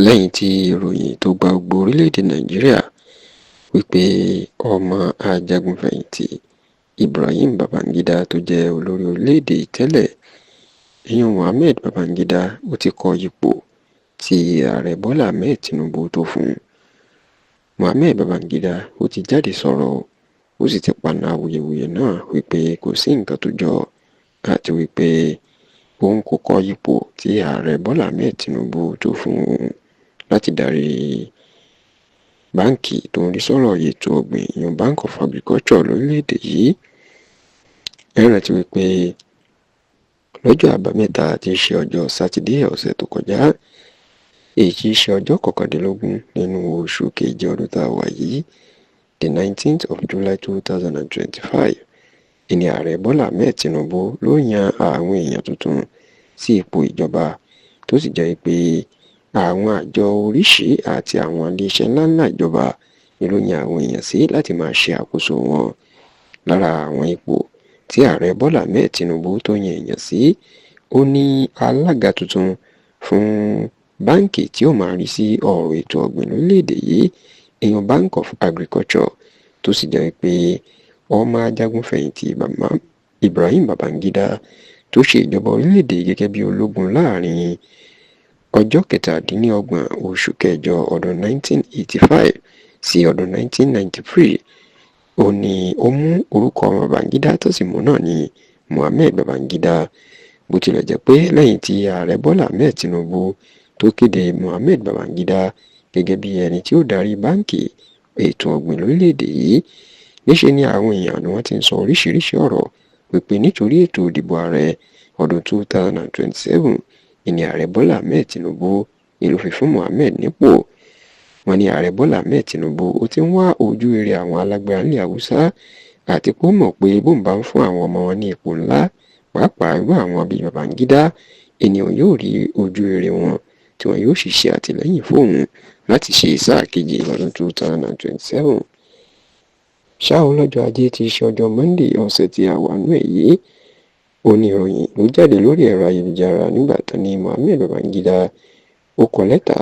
Lẹ́yìn tí ìròyìn tó gba gbogbo orílẹ̀-èdè Nàìjíríà wípé ọmọ ajagun-fẹ̀yìntì Ibrahim Babangida tó jẹ́ olórí orílẹ̀-èdè tẹ́lẹ̀, ìyẹn Mohammed Babangida, ó ti kọ ipò tí ààrẹ Bọ́lá Ahmed Tinubu tó fún un. Mohammed Babangida ó ti jáde sọ̀rọ̀, ó sì ti paná awuyewuye náà wípé kò sí nǹkan tó jọ àti wípé òun kò kọ ipò tí ààrẹ Bọ́lá Ahmed Tinubu tó fún òun láti darí báǹkì tó ń rí sọ́rọ̀ ètò ọ̀gbìn, ìyẹn Bank of Agriculture lórílẹ̀‐èdè yìí. Ẹ rántí wípé lọ́jọ́ Àbámẹ́ta tí í ṣe ọjọ́ Sátidé ọ̀sẹ̀ tó kọjá, èyí tí í ṣe ọjọ́ 19 nínú oṣù keje ọdún tá a wà yìí, the 19th of July 2025, ìní ààrẹ Bọ́lá Ahmed Tinubu ló yan àwọn èèyàn tuntun sí ipò ìjọba, tó sì jẹ́ pé àwọn àjọ oríṣìí àti àwọn iléeṣẹ́ ńláńlá ìjọba ni ló yan àwọn èèyàn sí láti máa ṣe àkóso wọn. Lára àwọn ipò tí ààrẹ Bọ́lá Ahmed Tinubu tó yan èèyàn sí, ó ní alága tuntun fún báǹkì tí ó máa rí sí ọ̀rọ̀ ètò ọ̀gbìn lórílẹ̀‐èdè yìí, ìyẹn Bank of Agriculture, tó sì jẹ́ pé ọmọ ajagun-fẹ̀yìntì Ibrahim Babangida tó ṣe ìjọba orílẹ̀-èdè gẹ́gẹ́ bí ológun láàrin ọjọ́ 27 oṣù kẹjọ ọdún 1985 sí ọdún 1993, ó ní ó mú orúkọ Babangida tó sì mú náà ní Mohammed Babangida. Bó tilẹ̀ jẹ́ pé lẹ́yìn tí ààrẹ Bọ́lá Ahmed Tinubu tó kéde Mohammed Babangida gẹ́gẹ́ bí ẹni tí ó darí báǹkì ètò ọ̀gbìn lórílẹ̀‐èdè yìí, níṣe ni àwọn èèyàn ni wọ́n ti ń sọ oríṣiríṣi ọ̀rọ̀ wípé nítorí ètò ìdìbò ààrẹ ọdún 2027 ìní ààrẹ Bọ́lá Ahmed Tinubu ni ló fi fún Mohammed nípò. Wọ́n ní ààrẹ Bọ́lá Ahmed Tinubu ó ti ń wá ojú rere àwọn alágbára nílẹ̀ Haúsá, àti pé ó mọ̀ pé bóun bá ń fún àwọn ọmọ wọn ní ipò ńlá, pàápàá irú àwọn bíi Babangida, ènìyàn yóò rí ojú rere wọn tí wọn yóò sì ṣe àtìlẹ́yìn fóun láti ṣe sáà kejì lọ́dún 2027. Ṣá ò, lọ́jọ́ Ajé tí í ṣe ọjọ́ Monday ọ̀sẹ̀ tí a wà nú ẹ̀ yìí, ó ní ìròyìn ló jáde lórí ẹ̀rọ ayélujára nígbà tán ní Mohammed Babangida ó kọ lẹ́tà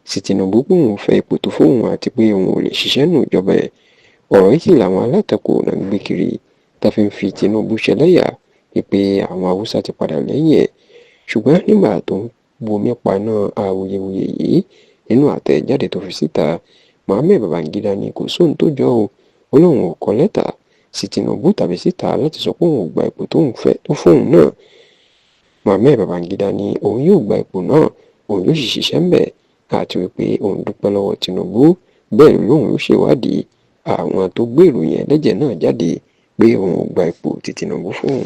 sí Tinubu pé òun fẹ́ ipò tó fóun àti pé òun ò lè ṣiṣẹ́ nù ìjọba ẹ̀. Ọ̀rọ̀ yìí sì làwọn alátakò náà ń gbé kiri tá fi ń fi Tinubu ṣẹlẹ́yà wípé àwọn Haúsá ti padà lẹ́yìn ẹ̀. Ṣùgbọ́n nígbà tó ń bomi paná awuyewuye yìí nínú àtẹ̀jáde tó fi síta, Mohammed Babangida ní kò sóhun tó jọ ọ́, ó lóun ò kọ lẹ́tà sí Tinubu tàbí síta láti sọ pé òun ò gba ipò tóun fẹ́ tó fóun náà. Mohammed Babangida ní òun yóò gba ipò náà, òun yóò sì ṣiṣẹ́ ń bẹ̀, àti wípé òun dúpẹ́ lọ́wọ́ Tinubu. Bẹ́ẹ̀ lóun yóò ṣèwádìí àwọn tó gbé ìròyìn ẹlẹ́jẹ̀ náà jáde pé òun ò gba ipò tí Tinubu fóun.